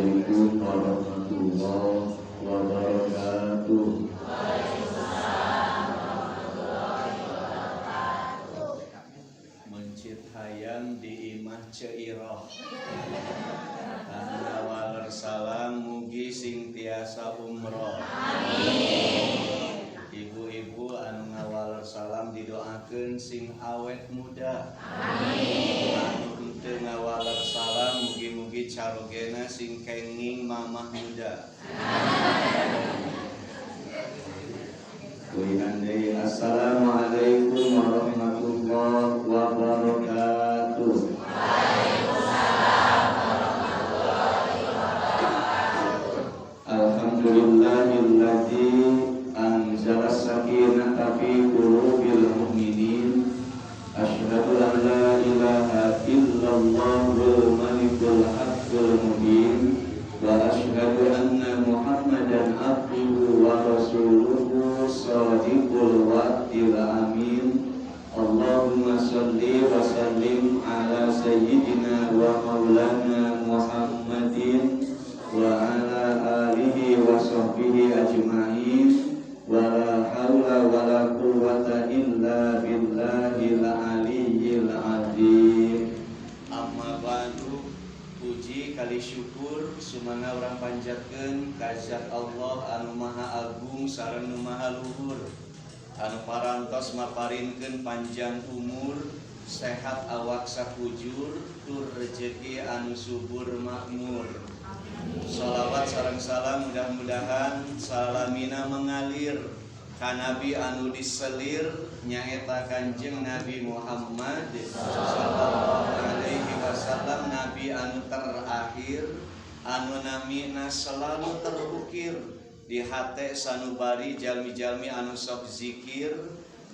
Assalamualaikum warahmatullahi wabarakatuh. Waalaikumsalam warahmatullahi wabarakatuh. Mencit hayam di imah Ceiroh. Anu ngawaler salam mugi sing tiasa umroh. Amin. Ibu-ibu anu ngawaler salam didoakeun sing awet muda. Amin. Anu henteu ngawaler salam mugi-mugi carogena sing kenging mamah muda. Kuihan deui. Assalamualaikum warahmatullahi wabarakatuh. Waalaikumsalam warahmatullahi wabarakatuh. Alhamdulillahilladzi anzala sakinata fi qulubil mu'minin. Asyhadu an la ilaha illallahul malikul haqqul mubin wa asyhadu anna Muhammadan abduhu wa rasuluhu shadiqul wa'dil amin. Allahumma shalli wa sallim ala sayyidina wa maulana Muhammadin wa ala alihi wa sahbihi ajma'in. Wa la hawla wa la quwwata illa billahil aliyyil azim. Amma ba'du, puji kali syukur sumangga urang panjatkeun ka zat Allah anu maha agung sareng nu maha luhur, anu parantos maparinkeun panjang umur, sehat awak sakujur, tur rejeki anu subur makmur. Salawat sareng salam mudah-mudahan salamina mengalir ka nabi anu diselir nyaeta Kanjeng Nabi Muhammad sallallahu alaihi wasallam, nabi anu terakhir anu namina selalu terukir di hate sanubari jalmi-jalmi anu sok zikir.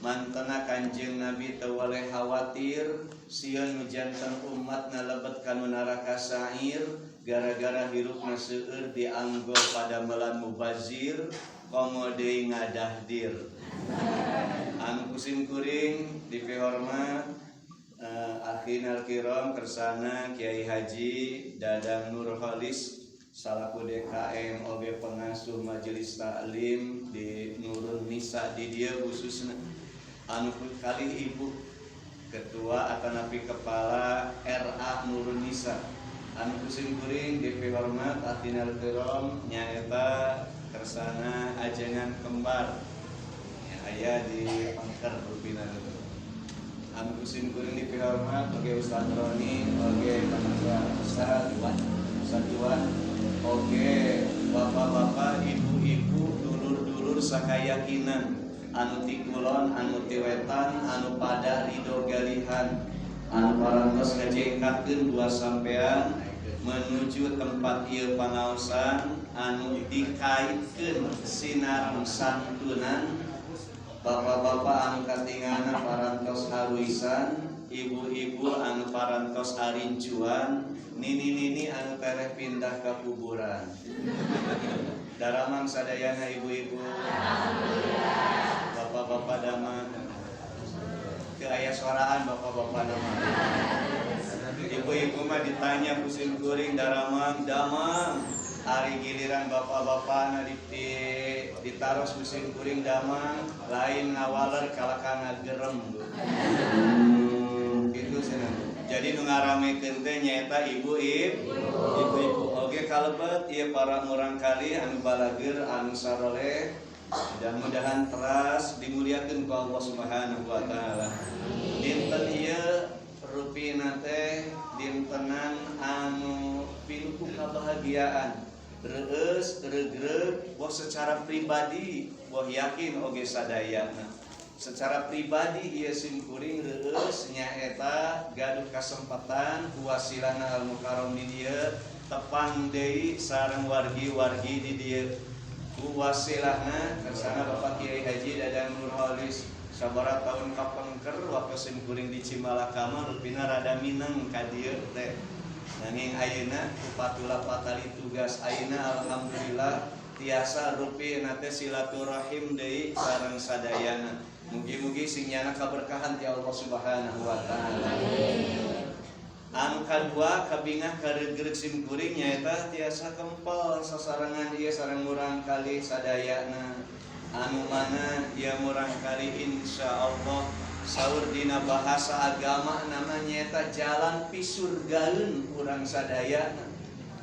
Mantena Kanjeng Nabi teu waleh khawatir sieun nu janten umatna lebet kana neraka sa'ir gara-gara hirupna seueur dianggo padamelan mubazir komo deui ngadahdir. Anu kusim kuring dipihormat akhinal kiram kersana Kiai Haji Dadang Nurholis salaku DKM oge pengasuh majelis taklim di Nurun Nisa di dieu khususna, anu kali ibu ketua atanapi kepala RA Nurun Nisa, anu kusim kuring dipihormat akhinal kiram nyaeta kersana ajengan kembar ya, aya di Pangker rupina. Anu kusim kuring dipihormat oge Ustaz Roni, oge Ustaz Iwan, Ustaz Iwan, oge bapak-bapak, ibu-ibu, dulur-dulur sakayakinan anu ti kulon, anu ti wetan, anu pada ridho galihan, anu parantos ngajengkatkeun dua sampean menuju tempat ieu pangaosan anu dikaitkeun sinar santunan. Bapak-bapak anu katingana parantos haruisan, ibu-ibu anu parantos arincuan, nini-nini anu tereh pindah ke kuburan. Daramang sadayana ibu-ibu. Alhamdulillah. Bapak-bapak damang. Ke aya suaraan bapak-bapak damang. Ibu-ibu mah ditanya kusim kuring daramang, damang. Ari giliran bapak-bapak na ditaros kusim kuring damang, lain ngawaler kalakana gerem. Gitu cenah. Jadi nu ngaramekeun teh nyaeta ibu-ibu. Oge kalebet ieu para murangkali anu balageur anu saroleh, mudah-mudahan teras dimuliakeun ku Allah Subhanahu wa taala. Dinten ieu rupina teh dintenan anu pinuh ku kabahagiaan. Reueus regreg boh secara pribadi boh yakin oge sadayana. Secara pribadi ieu sim kuring reueus nyaeta gaduh kasempatan ku wasilahna Al Mukarram di dieu tepang deui sareng wargi-wargi di dieu. Ku wasilahna kersana Bapak Kiai Haji Dadang Nurholis sabaraha tahun kapengker waktu sim kuring di Cimalaka mah rupina rada mineng ka dieu teh. Nanging ayeuna ku patula patali tugas ayeuna alhamdulillah tiasa rupina teh silaturahim deui sareng sadayana. Mugi-mugi sing nyana kaberkahan ti Allah Subhanahu wa taala. Anu kadua kabingah karegreg sim kuring nyaeta tiasa kempel sasarengan ieu sareng murang kali sadayana. Anu mana ieu murang kali insyaallah saur dina bahasa agama namanya nyaeta jalan pisurgaeun urang sadayana.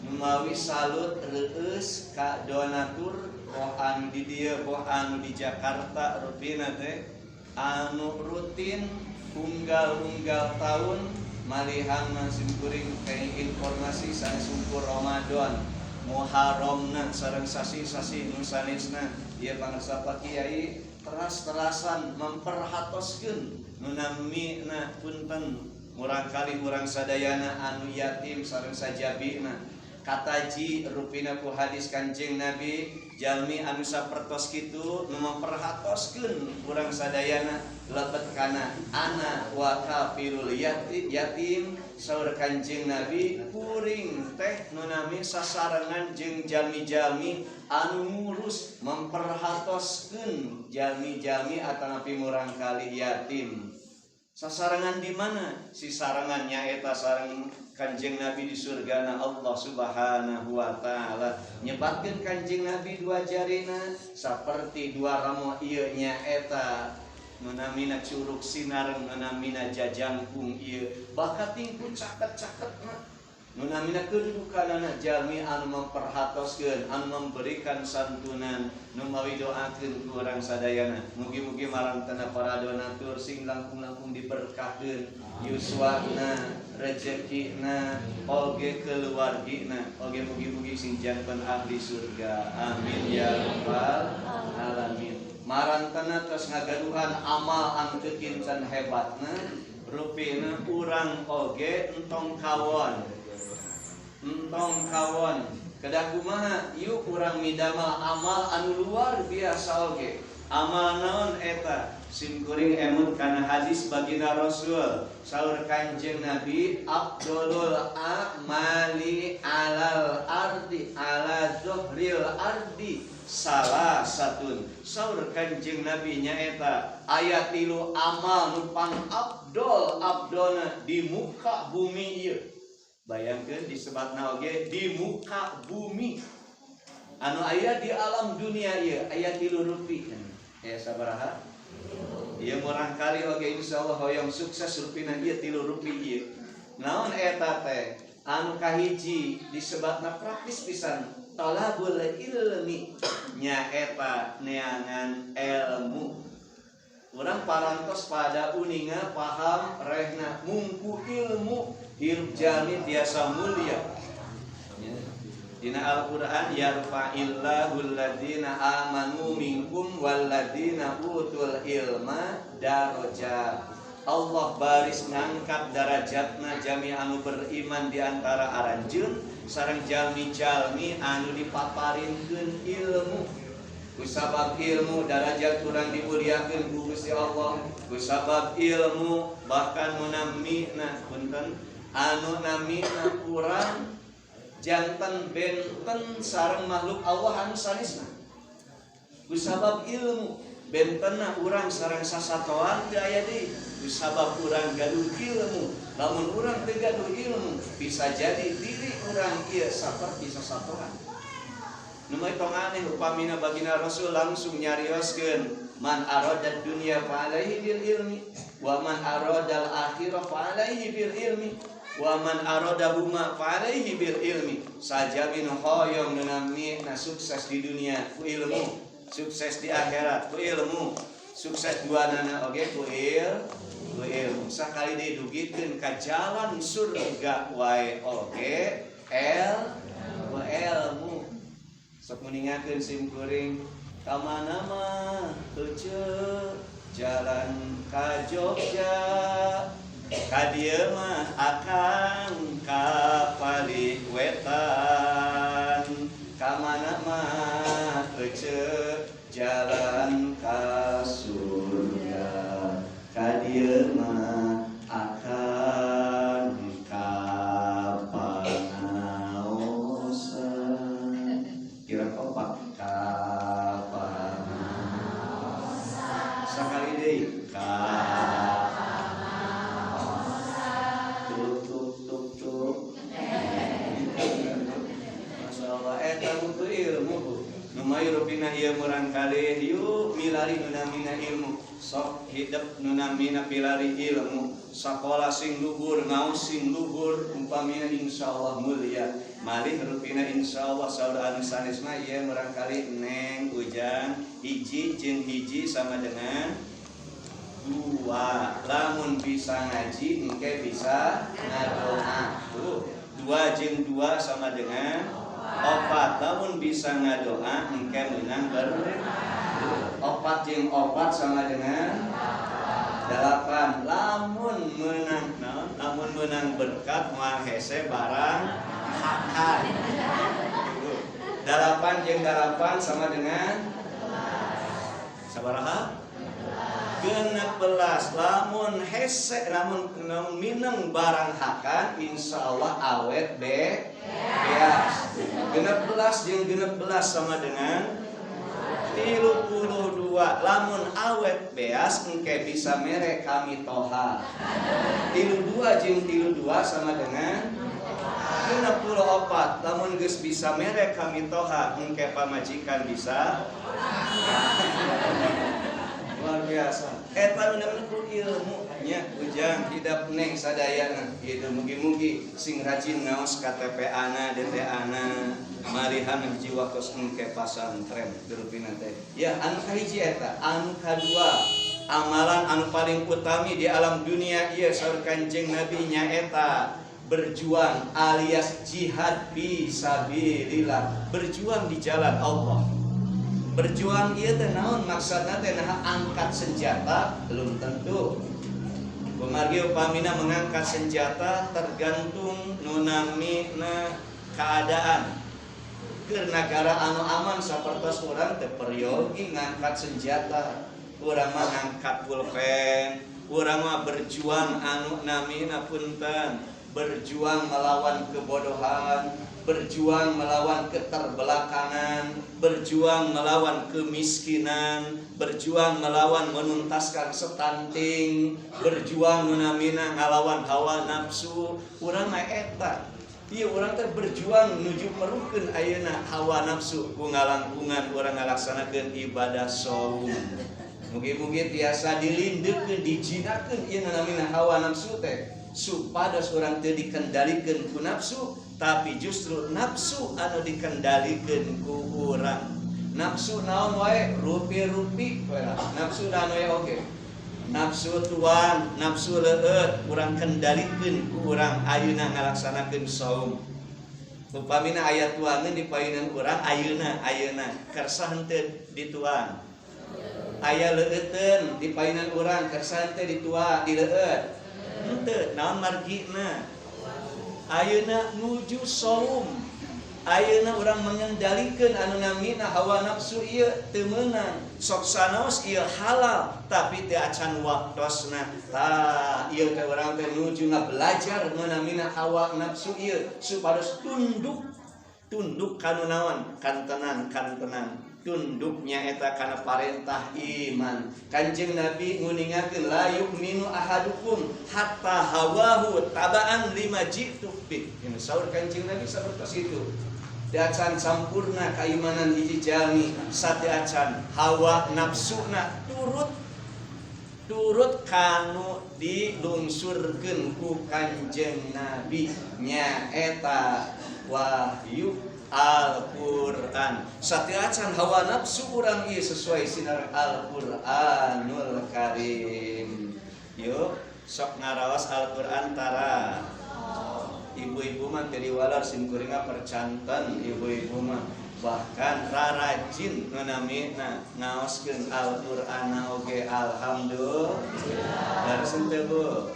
Numawi salut reueus ka donatur boh anu di dieu boh anu di Jakarta rupina teh anu rutin unggal-unggal tahun malihan simkuring kayak informasi sanes sungkur Ramadan Muharramna sareng sasi-sasi nu sanesna ieu pangersa Pak Kiai teras-terasan memperhatoskeun nu namina punten murang kali urang sadayana anu yatim sareng sajabina kataji rupina ku hadis Kanjeng Nabi jalmi anu sapertos kitu nu memperhatoskeun urang sadayana lebet kana ana wa kafirul yatim saur Kanjeng Nabi kuring teh nu nami sasarengan jeung jalmi-jalmi anu ngurus memperhatoskeun jalmi-jalmi atanapi murang kali yatim. Sasarengan di mana? Si sarengan nyaeta sareng Kanjeng Nabi di surgana Allah Subhanahu wa taala. Nyebatkeun Kanjeng Nabi dua jarina saperti dua ramo ieu nyaeta nu namina curug sinareng nu namina jajangkung ieu bakating ku caket-caketna nu namina kedudukanana jalmi anu memperhatoskeun anu memberikan santunan nu mawi doakeun ku urang sadayana. Mugi-mugi marantana para donatur sing langkung-langkung diberkahkeun yuswana rezekina oge keluargina oge mugi-mugi sing janten ahli surga. Amin ya rabbal alamin. Marantana tos ngagaduhan amal anu teu kinten hebatna rupina urang oge entong kawon. Entong kawon kedah kumaha yuk urang midamel amal anu luar biasa oge. Amal naon eta? Sim kuring emut kana hadis baginda Rasul saur Kanjeng Nabi abdulul amali alal ardi ala zuhril ardi salah satun. Saur Kanjeng Nabi nyaeta aya tilu amal nu pang abdol abdolna di muka bumi ieu. Bayangkeun disebatna oge di muka bumi anu aya di alam dunia ieu aya tilu rupi. Aya sabaraha? Ieu murang kali oge insyaallah hoyong sukses rupina ieu tilu rupi ieu. Naon eta teh? Anu kahiji disebatna praktis pisan talabul ilmi nyaeta neangan ilmu. Urang parantos pada uninga paham rehna mungku ilmu hirup jalmi tiasa mulia. Dina Al-Qur'an yarfa'illahu alladzina amanu minkum walladzina utul ilma darajat. Allah baris ngangkat darajatna jami anu beriman di antara aranjeun sareng jalmi-jalmi anu dipaparinkeun ilmu. Kusabab ilmu darajat urang dimuliakeun ku Gusti Allah. Kusabab ilmu bahkan munamina punten anu namina urang janten benten sareng makhluk Allah anu sanesna. Kusabab ilmu bentenna urang sareng sasatoan teu aya deui. Kusabab urang gaduh ilmu, lamun urang teu gaduh ilmu bisa jadi diri urang ieu saperti sasatoan. Nu mah tong aneh upamina baginda Rasul langsung nyarioskeun man arada dunya fa alaihi bil ilmi wa man aradal akhirah fa alaihi bil ilmi wa man arada huma fa alaihi bil ilmi. Sajami nu hoyong nu nami na sukses di dunia ku ilmu, sukses di akhirat ku ilmu, sukses duanana oge ku ilmu. Sakali deui dugikeun ka jalan surga wae oge el ku ilmu. Sok meningakeun sim kuring ka mana mah heuceu jalan ka Jogja ka dieu mah akang ka Paliwetan ka mana mah heuceu jalan ka surga ka dieu mah akang ka Pangaosan. Kira kompak ka Pangaosan. Sakali deui ka tuk tuk tuk ilmu Bu. Nu mayu rupina ieu murangkalih yuk milari nu namina ilmu. Sok hidep nu namina pilari ilmu. Sakola sing luhur, ngaos sing luhur, umpamina insyaallah mulia. Malih rupina insyaallah saur anu sanes mah ieu murangkalih neng ujang hiji jeung hiji sama dengan dua. Lamun bisa ngaji engke bisa ngadoa. Tuh, 2 jeung 2 sama dengan 4. Lamun bisa ngadoa engke menang ber 4 jeung 4 sama dengan 8. Lamun menang naon? Lamun menang berkat moal hese barang hakan. 8 jeung 8 sama dengan sabaraha? 16. Lamun hese, lamun mineng barang hakan insyaallah awet beas. 16 jeung 16 sama dengan 32. Lamun awet beas engke bisa mere kami toha. 32 jeung 32 sama dengan 64. Lamun geus bisa mere kami toha engke pamajikan bisa. Luar biasa. Eta nu namina ku ilmu nya ujang hidap neng sadayana kitu mugi-mugi sing rajin ngaos KTP-ana DTA-ana malihan hiji waktos engke pasantren gerupina teh. Ya anu kahiji eta, anu kadua amalan anu paling utami di alam dunia ieu saur Kanjeng Nabi nyaeta berjuang alias jihad fi sabilillah, berjuang di jalan Allah. Berjuang ieu teh naon maksudna teh naha angkat senjata belum tentu. Kumargi upamina mengangkat senjata tergantung nu namina keadaan. Keur nagara anu aman sapertos urang teh peryogi ngangkat senjata, urang mah ngangkat pulpen, urang mah berjuang anu namina punten, berjuang melawan kebodohan, berjuang melawan keterbelakangan, berjuang melawan kemiskinan, berjuang melawan menuntaskan stunting, berjuang nunamina ngalawan hawa nafsu. Urang mah eta. Ieu urang teh berjuang nuju meruhkeun ayeuna hawa nafsu ku ngalangkungan urang ngalaksanakeun ibadah saum. Mugi-mugi tiasa dilindeukeun, dijinakeun ieu nunamina hawa nafsu teh supados urang teu dikendalikeun ku nafsu, tapi justru nafsu anu dikendalikeun ku urang. Nafsu naon wae, rupi-rupi we lah. Nafsu naon wae oge. Nafsu tuan, nafsu leueut urang kendalikeun ku urang ayeuna ngalaksanakeun saum. Upamina aya tuangeun di payunan urang ayeuna ayeuna kersa henteu dituang. Aya leueuteun di payunan urang kersa henteu dituang, dileueut. Henteu naon margina. Ayeuna nuju saum. Ayeuna urang mengendalikeun anu namina hawa nafsu ieu teu meunang. Sok sanaos ieu halal tapi teu acan waktosna. Tah ieu teh urang teh nuju ngabelajar nu namina hawa nafsu ieu supados tunduk. Tunduk kanu naon? Kan tenang, kan tenang. Tunduknya eta kana parentah iman. Kanjeng Nabi nguningakeun la yu'minu ahadukum hatta hawahu tabaan lima jitu bih. Ini saur Kanjeng Nabi sapertos itu. Teu acan sampurna kaimanan hiji jalmi sate acan hawa nafsuna turut turut kanu dilungsurkeun ku Kanjeng Nabi nyaeta wahyu Al-Qur'an. Sate acan hawa nafsu urang ieu sesuai sinar Al-Qur'anul Karim. Yuk sok ngaraos Al-Qur'an tara. Ibu-ibu mah teu diwalar sim kuring mah percanten ibu-ibu mah bahkan rarajin nganamina ngaoskeun Al-Qur'an oge alhamdulillah. Leres henteu Bu?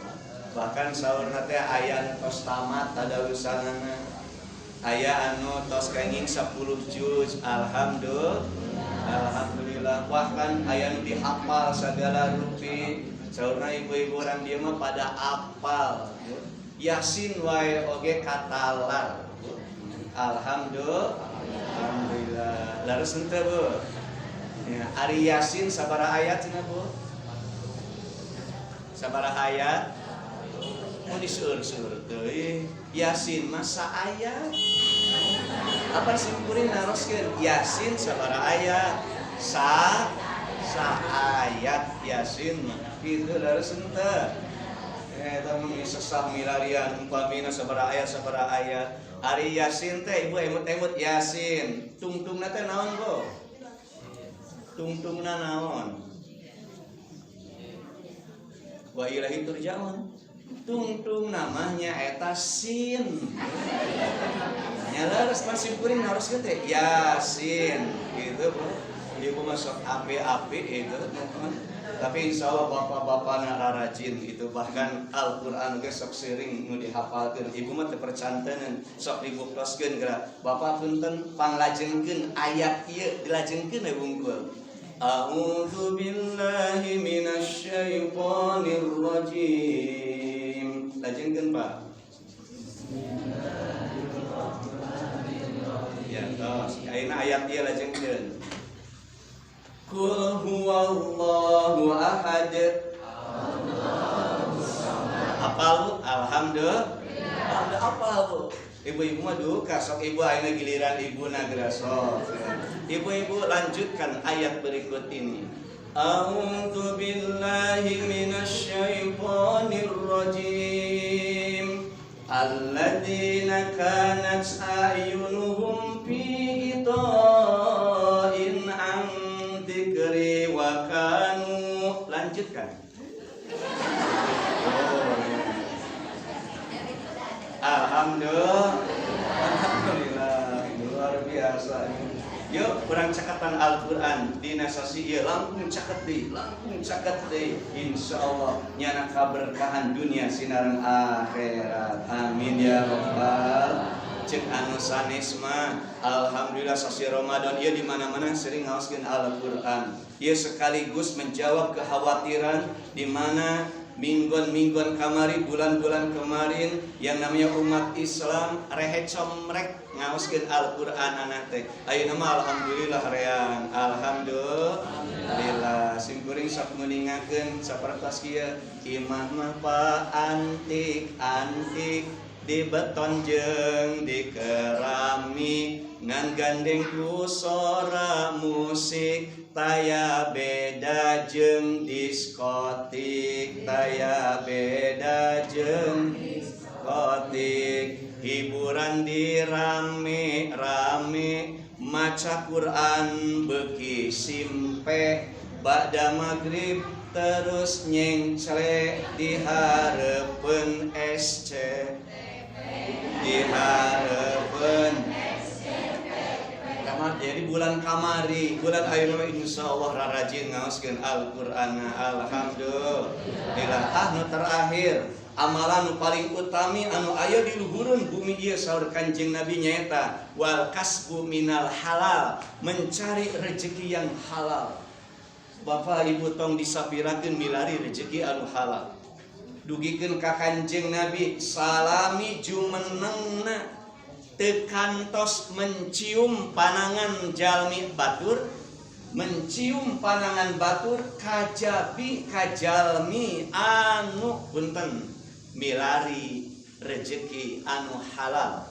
Bahkan saurna teh aya nu tos tamat tadarusanana. Aya anu tos kenging 10 juz alhamdulillah. Alhamdulillah. Bahkan aya nu dihafal sagala rupi. Saurna ibu-ibu urang dieu mah pada apal. Yasin wae oge katalar. Alhamdulillah. Alhamdulillah. Leres henteu Bu? Ya, ari Yasin sabaraha ayat cenah Bu? Sabaraha ayat? Mun diseueur-seueur teuing. Yasin mah saayat. Apa simkuring naroskeun Yasin sabaraha ayat? Sa ayat Yasin mah kitu leres henteu. Eta mah sesah milarian umpamina sabaraha ayat sabaraha ayat. Ari Yasin teh ibu emut-emut Yasin. Tungtungna teh naon, Bu? Tungtungna naon? Wa ilahi turja'un. Tungtung namanya eta sin. Nya leres pan simkuring naroskeun teh Yasin gitu, Bu. Ibu masuk api-api itu, teman-teman. Tapi insya Allah bapak-bapak rarajin itu bahkan Al-Quran ge sok sering nu dihafalkeun. Ibu mah teu percantenan sok dibuktoskeun geura. Bapak punten panglajengkeun ayat ieu dilajengkeun we bungkul. A'udzu billahi minasyaitonir rajim. Lajengkeun, Pak. Ya, tos. Ayeuna ayat ieu lajengkeun. Qul huwallahu ahad. Apal Bu? Alhamdulillah. Alhamdulillah apal Bu. Ibu-ibu mah duka sok ibu ayeuna giliran ibu na geura sok. Ibu-ibu lanjutkan ayat berikut ini. A'udzu billahi minasyaitonir rajim. Alladzina kanat a'yunuhum fi ita'in an dzikri wa kanu. Lanjutkan. Oh. Alhamdulillah. Alhamdulillah, luar biasa. Yuk, kurang cakatan Al-Quran dina sasi ieu langkung caket deui, langkung caket deui. Insyaallah nyana kaberkahan dunia sinareng akhirat. Amin ya rabbal. Cek anu sanes mah alhamdulillah sasi Ramadan ieu di mana-mana sering ngaoskeun Al-Quran. Ieu sekaligus menjawab kekhawatiran di mana minggon-minggon kamari, bulan-bulan kemarin yang namanya umat Islam rehe comrek ngaoskeun Al-Qur'an anak teh. Ayeuna mah alhamdulillah reang. Alhamdulillah. Simkuring sok meuningakeun sapertos kieu. Imah mah pa antik-antik di beton jeung di keramik ngan gandeng ku sora musik taya beda jeung diskotik taya beda jeung diskotik hiburan di rame-rame maca Quran beuki simpe ba'da maghrib terus nyengcle di hareupeun SC di hareupeun kamar. Jadi bulan kamari bulan ayeuna insyaallah rarajin ngaoskeun Al-Qur'an. Alhamdulillah. Ah nu terakhir amalan nu paling utami anu aya di luhureun bumi ieu saur Kanjeng Nabi nyaeta wal kasbu minal halal, mencari rezeki yang halal. Bapak Ibu tong disapirakeun milari rezeki anu halal. Dugikeun ka Kanjeng Nabi salami jumenengna teu kantos mencium panangan jalmi batur, mencium panangan batur kajabi kajalmi anu punten milari rezeki anu halal.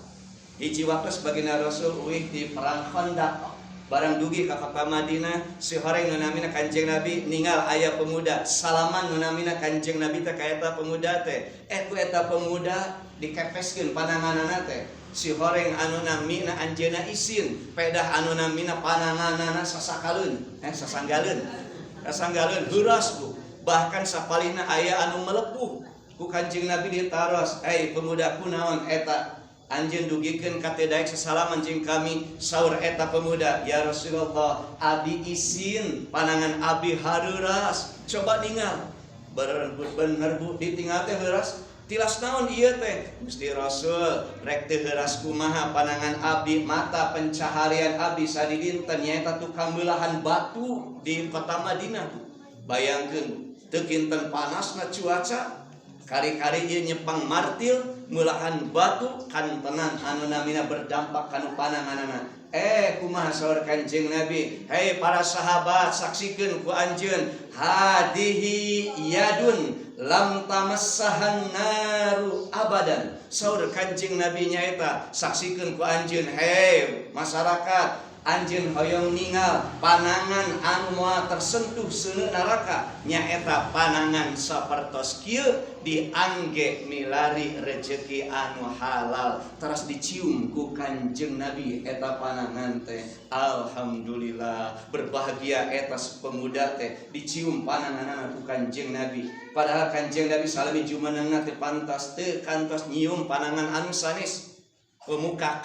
Hiji waktu baginda Rasul uih di perang Khandaq. Barang dugi ka kota Madinah, si horeng nu namina Kanjeng Nabi ningal aya pemuda, salaman nu namina Kanjeng Nabi teh ka eta pemuda teh. Ku eta pemuda dikepeskeun pananganana teh. Si horeng anu namina anjeunna isin, pedah anu namina pananganana sasakaleun, sasanggaleun. Sasanggaleun heuras Bu. Bahkan sapalihna aya anu melepuh. Ku Kanjeng Nabi ditaros, "Ei pemuda kunaon eta?" Anjeun dugikeun ka teu daek sasalaman jeung kami. Saur eta pemuda, "Ya Rasulullah, abi isin, panangan abi hareuras." Coba ningal. Bener bener Bu, ditinggal teh heuras. Tilas naon ieu teh? Gusti Rasul, rek teu heuras kumaha panangan abdi, mata pencaharian abdi sadidinten nyaeta tukang beulahan batu di kota Madinah. Bayangkeun, teu kinten panasna cuaca, kari-kari ieu nyepang martil Meulahan batu kantenan anu namina berdampak kanu pananganana. Kumaha saur Kanjeng Nabi, hei para sahabat, saksikeun ku anjeun, hadihi yadun lam tamassahan naru abadan. Saur Kanjeng Nabi nyaeta, saksikeun ku anjeun, hei masyarakat, anjeun hoyong ningal panangan anu moal tersentuh seuneu neraka, nyaeta panangan sapertos kieu diangge milari rejeki anu halal, teras dicium ku Kanjeng Nabi eta panangan teh. Alhamdulillah, berbahagia eta pemuda teh dicium pananganana ku Kanjeng Nabi. Padahal Kanjeng Nabi salami jumenengna teh pantas teu kantos nyium panangan anu sanes. Pemuka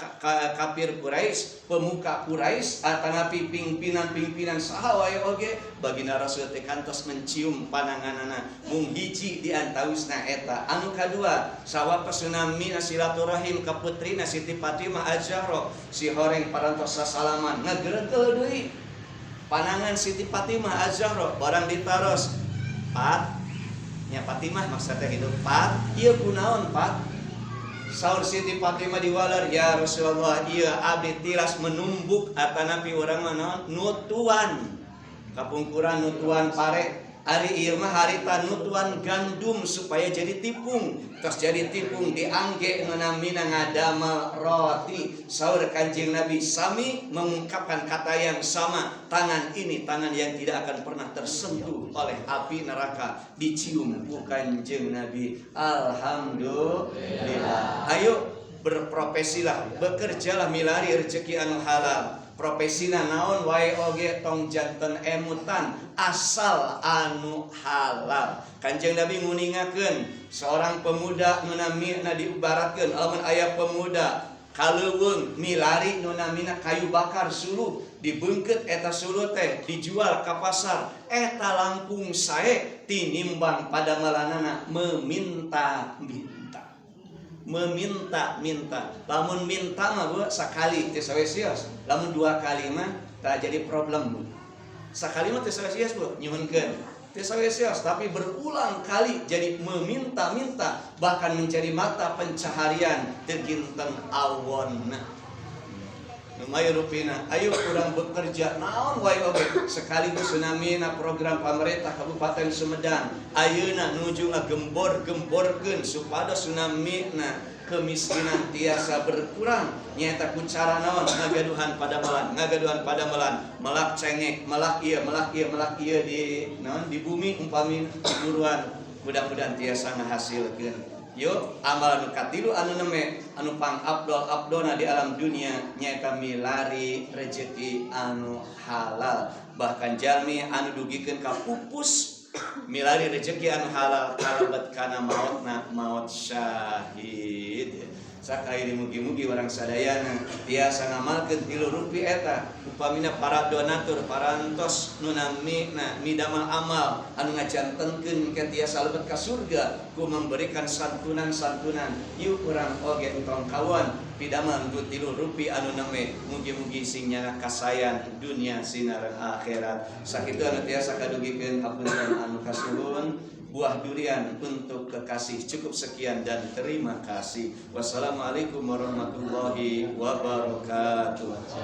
kafir Quraisy, pemuka Quraisy atanapi pimpinan-pimpinan saha wae oge, baginda Rasul teh kantos mencium pananganana. Mung hiji di antawisna eta. Anu kadua, sawatosna mina silaturahim ka putrina Siti Fatimah Az-Zahra, si horeng parantos sasalaman ngageregel deui panangan Siti Fatimah Az-Zahra. Barang ditaros, "Pat," nya Fatimah maksudnya gitu, "Pat, ieu kunaon, Pat?" Saur Siti Fatimah diwaler, "Ya Rasulullah, ieu abdi tilas menumbuk atanapi urang mah naon nutuan, kapungkuran nutuan pare, ari ieu mah harita nutuan gandum supaya jadi tipung, terus jadi tipung diangge nu namina ngadamel roti." Saur Kanjeng Nabi sami mengungkapkan kata yang sama, tangan ini tangan yang tidak akan pernah tersentuh oleh api neraka, dicium ku Kanjeng Nabi. Alhamdulillah. Ayo berprofesilah, bekerjalah milari rezeki anu halal. Profesina naon wae oge tong janten emutan, asal anu halal. Kanjeng Nabi nguningakeun seorang pemuda nu namina diibaratkeun lamun aya pemuda kaleuweung milari nu namina kayu bakar suluh, dibeungkeut eta suluh teh dijual ka pasar, eta langkung sae tinimbang pada malanana meminta-minta. Meminta-minta. Lamun minta mah, Bu, sakali teh sawesios, lamun dua kali mah tak jadi problem, Bu. Sakali mah teh sawesios, Bu, nyuhunkeun teh sawesios, tapi berulang kali jadi meminta-minta bahkan menjadi mata pencaharian teu kinten awonna. Lumayan rupina. Ayo kurang bekerja naon wae oge, sekaligus tsunami program pemerintah Kabupaten Sumedang ayeuna nuju ngagembor-gemborkeun supados tsunami na kemiskinan tiasa berkurang, nyaeta ku cara naon? Ngagaduhan padamelan, ngagaduhan padamelan, melak cengek, melak ieu, melak ieu, melak ieu di naon di bumi umpami di buruan, mudah-mudahan tiasa ngahasilkeun. Yuk, amal anu katilu anu neme anu pang abdol abdona di alam dunia nyaeta milari rejeki anu halal. Bahkan jalmi anu dugikeun ka pupus milari rejeki anu halal kalebet kana maotna maot syahid. Sakali mugi-mugi urang sadayana tiasa ngamalkeun tilu rupi eta. Upamina para donatur parantos nu namina midamel amal anu ngajantenkeun ke tiasa lebet ka surga ku memberikan santunan-santunan, yuk urang oge entong kawan pidamel ku tilu rupi anu neme, mugi-mugi sing nyana kasayan dunia sinareng akhirat. Sakitu anu tiasa kadugikeun, hapunten anu kasuhun. Buah durian untuk kekasih. Cukup sekian dan terima kasih. Wassalamualaikum warahmatullahi wabarakatuh.